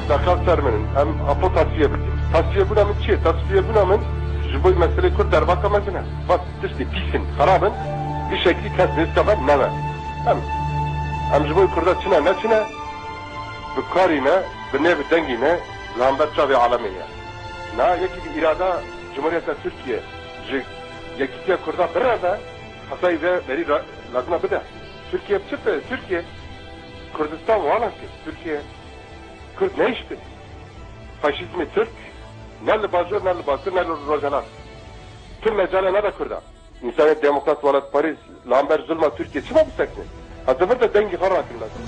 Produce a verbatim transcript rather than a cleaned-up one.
Derxas ser min in. Em apo tasfiye bikin. Tasfiyebûna min çi ye? Tasfiyebûna min ji bo meselê Kurd derbaka mezin e. Bas tiştê pîs in, xerab in. Vî şeklî kes nêzika me nebe. Em, em ji bo Kurda çine neçine, bi karî ne, bi nê bi dengî ne, li hember çavê alemê ye. Na yekî bi îrada Cumhuriyeta Tirkiye ji Yekîtiya Kurda bireve, hesayî ve berî ra-, lazima bide. Tirkiye çi be? Tirkiye Kurdistan wana kir. Tirkiye Kurd nehiştin. Faşîzmê Tirk ne li bajor, ne li bakur, ne li rojhelat. Tu mecale nede Kurda. Însanê demokrat, welatparêz li hember zulma Tirkiye çima bisekine? Heta vir de dengê xwe rakin lazim.